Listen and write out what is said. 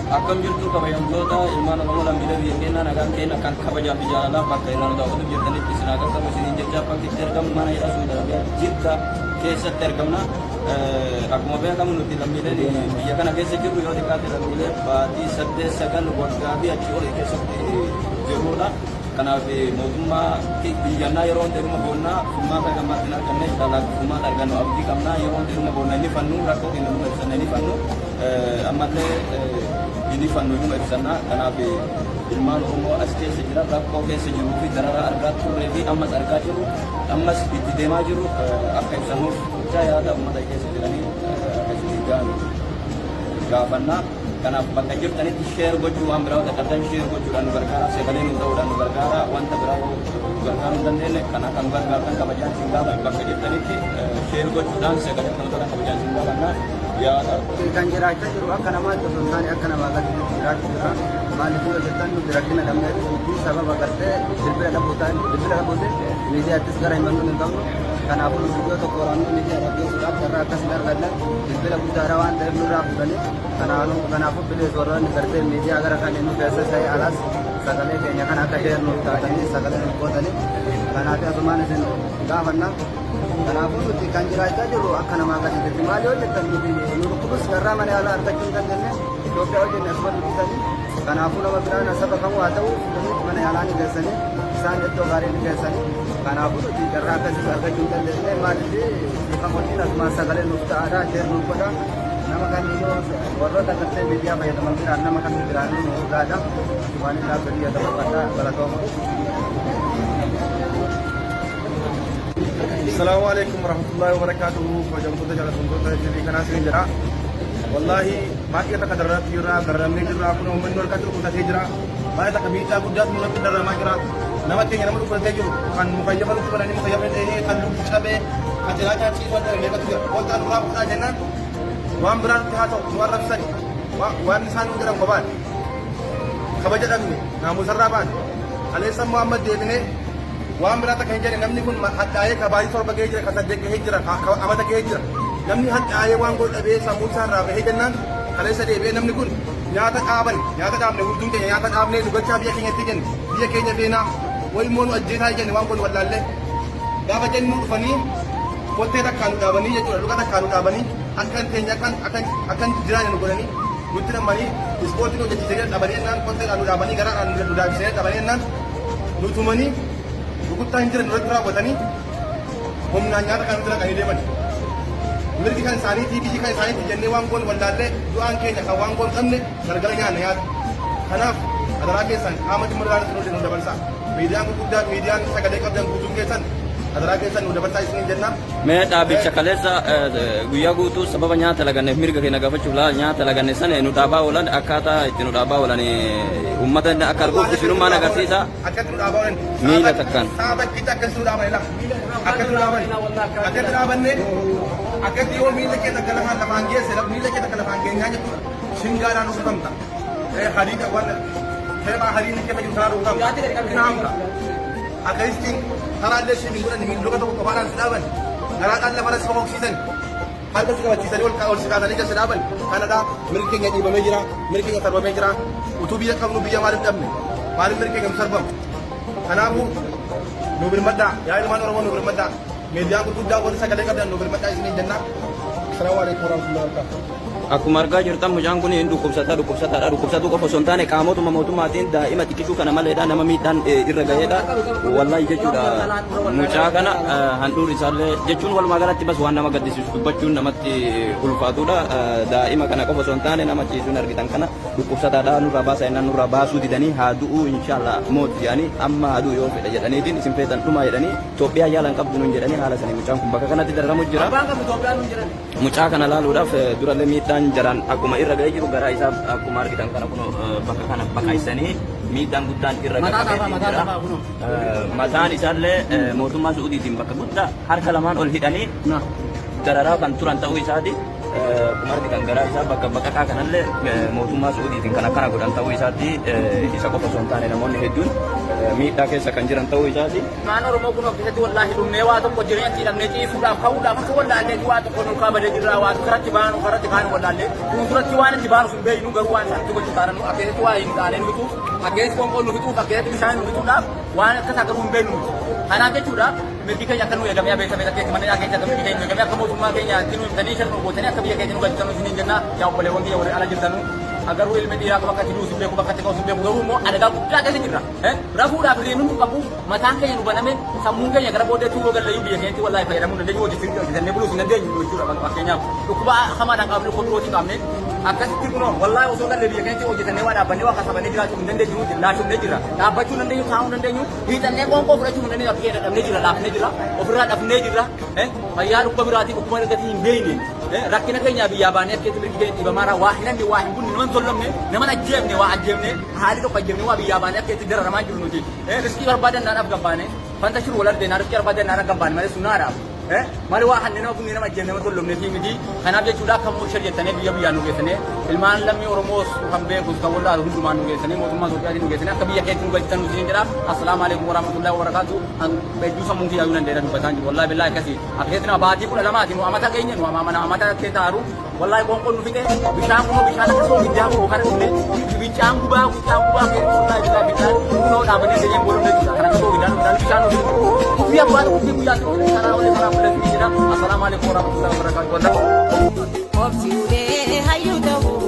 Akkam jirtu kabajamtoota ilmaan Oromoo lammiilee biyya keenyaa, nagaan keenya kan kabajaa fi jaalalaa bakka irraa nu daawwatu jirtanitti isin haa qaqqabu isiniin jecha, bakki itti argamu mana hidhaa Suudi Arabiyaa Jidda keessatti argamna. Akkuma beekamu nuti lammiileen biyya kana keessa jirru yoo xiqqaate lammiilee baatii 8, 9, waggaa fi achii olii keessatti jirrudha. Kanaaf mootummaa biyyannaa yeroo hunda iruma boonnaa, furmaata gammaatti hin arganne, inshallah furmaata argannu abdii qabna. Yeroo hunda iruma boonna, inni fannu rakkoo keenya numa ibsanna, inni fannu ammallee inni fannu inuma ibsanna. Kanaaf ilmaan Oromoo as keessa jiran rakkoo keessa jiruu fi dararaa argaa turree fi ammas argaa jirru, ammas itti deemaa jiru akka ibsannuuf jecha yaada uummata keessa jiranii akka isin gaanu gaafannaa. Kanaaf bakka jirtanitti share gochuu, waan biraa dadhabdan share gochuudhaan nu gargaara. Sagalee nu ta'uudhaan nu gargaara. Wanta biraa yoo nu gargaaruu hin dandeenye kan akka nu gargaartan kabajaan isin gaafa, bakka jirtanitti share gochuudhaan sagalee kan nu ta'an kabajaan isin gaafanna. Yaada. Kan jiraachaa jiru akka namaatti osoo hin taane akka namaa gaditti jiraachuu jira. Maaliif yoo jettan, nuti rakkina dhabnee miti, sababa gartee bilbila dhabuutaan, bilbila dhabuutiin miidiyaattis gara himannuu hin qabnu. Kanaafuu nu viidiyoo tokko waraabnee miidiyaadhaaf geessuudhaaf carraa akkas hin arganne, bilbila guddaadha waan ta'eef nurraa fuudhanii. Kanaafuu bilees warroonni gartee miidiyaa gara kan nu keessa ta'e alas sagalee keenya kana akka share nuuf taatanii sagalee nuuf gootanii kanaaf asumaan isin gaafanna. Kanaafuu nuti kan jiraachaa jirru akka namaa gaditti. Maal yoo jettan, nuti nu dhukkubus carraa mana yaalaa argachuu hin dandeenye. Itoophiyaa hojjenne asuma dubbisanii. Kanaafuu nama biraan saba kamuu haa ta'u fuudhanii mana yaalaa ni geessanii, isaan iddoo gaarii ni geessanii. Kanaafuu nuti carraa akkasiis argachuu hin dandeenye. Maaliif dhiifama wajjin asumaan sagalee nuuf ta'aadha, share nuuf godha. Nama kamiyyuu warroota gartee miidiyaa fayyadaman biraan, nama kamii biraan nu gaadha. Asumaan isaa biyya dabarfadha, galatooma. Assalamu alaikum warahmatullahi wabarakatuh. Kabajamtoota, jaalatamtoota TV kanaa isin jedha. Wallahi baay'ee takka dararaatti jirra, dararamnee jirra. Kun uummanni harkaa jiru kutatee jira. Baay'ee takka miidhaa guddaatu nurratti dararamaa jira. Nama keenya nama dhukkubsatee jiru kan mukayyafa nutti bananii mukayyafa dhahee, kan lubbu cabee, kan cinaa ciisuu adda meeqatu jira. Kottaa nurraa fuudhaa jennaan waan biraa nutti haa ta'u nu arrabsani. Waan isaan nu jedhan kophaan. Kabaja dhabne, naamusarraa baane. Kaleessa immoo amma deebinee waan biraa takka hin jedhe, namni kun hadhaa'ee ka baatii 7 gahee jira, ka 8 gahee jira, ka amata gahee jira. Namni hadhaa'ee waan godhu dhabee sammuu isaa irraa bahee jennaan kaleessa deebi'ee namni kun nyaata dhaaban, nyaata dhaabne, hundumti keenya nyaata dhaabnee nu galchaa biyya keenyatti jenne, biyya keenya seenaa wayi immoo nu ajjeesaa jenne, waan godhu wallaallee. Gaafa jennu dhufanii kottee takkaa nu dhaabanii jechuudha, luka takkaa nu dhaabanii akka hin teenye, akka hin jiraanne nu godhanii nutti nammanii, ispoortiin hojjechiisanii dadhabanii jennaan kotteedhaan nu dhaabanii, garaadhaan nu daabisanii dadhabanii jennaan nu tumanii, rukuttaa hin jiran nurratti raawwatanii, humnaan nyaata kan nutti naqanii deeman. Mirgi kan isaaniitii, biyyi kan isaaniitii jennee waan goonu wallaallee, du'aan keenya kan waan goonu dhabne galgala nyaanna nyaata. Kanaaf adaraa keessan qaama dhimma ilaalu nu dabarsaa. Miidiyaan gurguddaa, miidiyaan sagalee qabdan guutuun keessan adaraa keessan nu dabarsaa isiniin jenna. Mee dhaabicha kaleessa guyyaa guutuu sababa nyaata laganneef mirga keenya gaafachuuf nyaata laganne sana nu dhaabaa oolan, akkaataa itti nu dhaabaa oolan uummata inni akka arguuf isinummaan agarsiisa. Akkatti nu dhaabaa oolan. Miila takkaan. Sa'a takkitti akkasitti nu dhaaban ilaa. Akkatti nu dhaaban. Akkatti dhaabanne, akkatti yoo miila kee takka lafaan lafaan geesse, miila kee takka lafaan geenyaa jechuudha. Shingaadhaan rukutamta. Hadiida waan teephaa hadiidni keessa jiru sanaan rukutamta. Naamta. Akkasittiin karaallee siif hin godhanne, miila luka tokko qofaadhaan si dhaaban. Garaadhaan lafarra si fokoksiisan. Harka si qabachiisanii ol ol si kaasanii gad si dhaaban. Kanadha, mirgi keenya dhiibamee jira. Mirgi keenya sarbamee jira. Utuu biyya qabnu biyya maaliif dhabne? Maaliif mirgi keenya nu sarbamu? Kanaafuu nu birmadhaa. Yaa ilmaan Oromoo, nu birmadhaa. Miidiyaan gurguddaa warri sagalee qabdan nu birmadhaa isiniin jenna. Assalaamu alaikum warahmatullahi wabarakatuh. Akkuma argaa jirtan mucaan kun hin dhukkubsataa, dhukkubsataadha. Dhukkubsatuu qofa osoo hin taane qaamotuma mootummaatiin daa'ima xiqqishuu kana maleedha nama miidhaan irra gaheedha. Wallaahi jechuudha, mucaa kana handhuurri isaallee jechuun walumaa galatti bas waan nama gaddisiisu dubbachuun namatti ulfaatudha. Daa'ima kana qofa osoo hin taane nama ciisuun argitan kana dhukkubsataadha, nurraa baasaa jennaan nurraa baasuu didanii, haa du'uu inshaallah moot jedhanii, amma haa du'u yoo fedhe jedhaniitiin, isin feetan dhumaa jedhanii, Itoophiyaa yaala hin qabdu nuun jedhanii, haala sanii mucaan kun bakka kanatti dararamu jira. Abbaan qabu Itoophiyaa nuun jedhan. Mucaa kana laaluudhaaf durallee miidhaan jaraan akkuma irra ga'ee jiru, garaa isaa akkuma argitan kana kun bakka kana baqaysanii miidhaan guddaan irra Mataa qaqqabee taafaa, mataa jira. taafaa kunoo. Mataan isaallee mootummaa Su'uudiitiin bakka guddaa harka lamaan ol hidhanii Na. dararaa kan turan ta'uu isaati. Akkuma argitan garaa isaa bakka baqaqaa kanallee mootummaa Su'uudiitiin kan akkana godhan ta'uu isaatti, isa qofa osoo hin taane namoonni hedduun miidhaa keessa kan jiran ta'uu isaati. Ilmaan Oromoo kun of keessatti wallaahi dhumnee waa tokko jireenya itti hidhamnee ciisuudhaaf ka'uudhaaf akka wallaallee waa tokko nurkaa badee jirra waa karatti baanu karatti kaanu wallaallee fuulduratti waan itti baanu hin beeknu garuu waan isaanitti gochuu taananu akka keessatti waa hin taanee nu fixuuf akka keessatti qoonqoo nu fixuuf akka keessatti bishaan nu fixuudhaaf waan akka isaa garuu hin beeknu nuti. Kanaaf jechuudha mirgi keenya akka nu eegamee abeessa beessa keessa mana keessa akka mirgi keenya nu eegamee akka mootummaa keenya itti nu himtanii shan nu gootanii akka biyya keenya nu galchitanu isiniin jenna yaa obboleewwan kiyya warri ala jirtanu. Garuu ilmi dhiiraa bakka itti du'us hin beeku bakka itti ka'us hin beeku garuu immoo adagaa guddaa keessa jirra. Rafuudhaaf hirribni nu qabu mataan keenya nu baname sammuun keenya gara booddeetti yoo gallayyuu biyya keenyatti wallaahi fayyadamuu hin dandeenyu hojjetannee buluus hin dandeenyu jechuudha fakkeenyaaf dhukkuba hamaadhaan qabne dhukkuba birootiin qabne akkasitti kunoo wallaahi osoo galle biyya keenyatti hojjetannee waa dhaabbannee waa kasabannee jiraachuu hin dandeenyu laashofnee jirra dhaabbachuu hin dandeenyu taa'uu hin dandeenyu hiixannee qoonqoo fudhachuu hin dandeenyu akka keenya dadhabnee jirra laafnee jirra ofirraa dhabnee jirra fayyaa dhukkuba biraatiin dhukkuba argatii hin beekne Rakkina keenyaa biyyaa baanee akka itti mirgi keenya dhiibamaara waa hin hanne waa hin bunne nama hin tollamne nama hin ajjeefne waa ajjeefne haalli tokko ajjeefne waa biyyaa baanee akka itti dararamaa jiru nuti. Riskii barbaadannaadhaaf gabbaane fanta shiru wal ardeenaa riskii barbaadannaadhaaf gabbaane malee sunnaadhaaf. Malee waa hanne nama bunne nama ajjeefne nama tollamne fi miti. Kanaaf jechuudha akka shar jettanii biyya biyyaan nu geessanii ilmaan lammii Oromoos kan beekus kan wallaalu hundumaan nu geessanii mootummaa Itoophiyaatiin nu geessanii akka biyya keetti nu galchitan nu siin jedha. Assalaamu alaikum warahmatullahi wabarakatuh. Hedduu sammuun kiyyaa yuunan dheeraa dubbataan jiru. Wallaahi billaahi akkasii. Akkeetti nama baatii 12ti nu amata keenya nu amana amata keessa haru. Wallaahi qoonqoon nu fixe bishaan kunoo bishaan akka soo giddaa koo kana dhufne bishaan gubaa bishaan gubaa keessa wallaahi billaahi bishaan kunoo dhaabannee deemee booluu jechuudha. Kana akka soo giddaa nu bishaan nu fixe. Kuffii abbaa kuffii guyyaa tokko karaa olii karaa mul'atu jira. Assalaamu alaikum warahmatullahi wabarakatuh. Obsi ulee hayyuu ta'uu.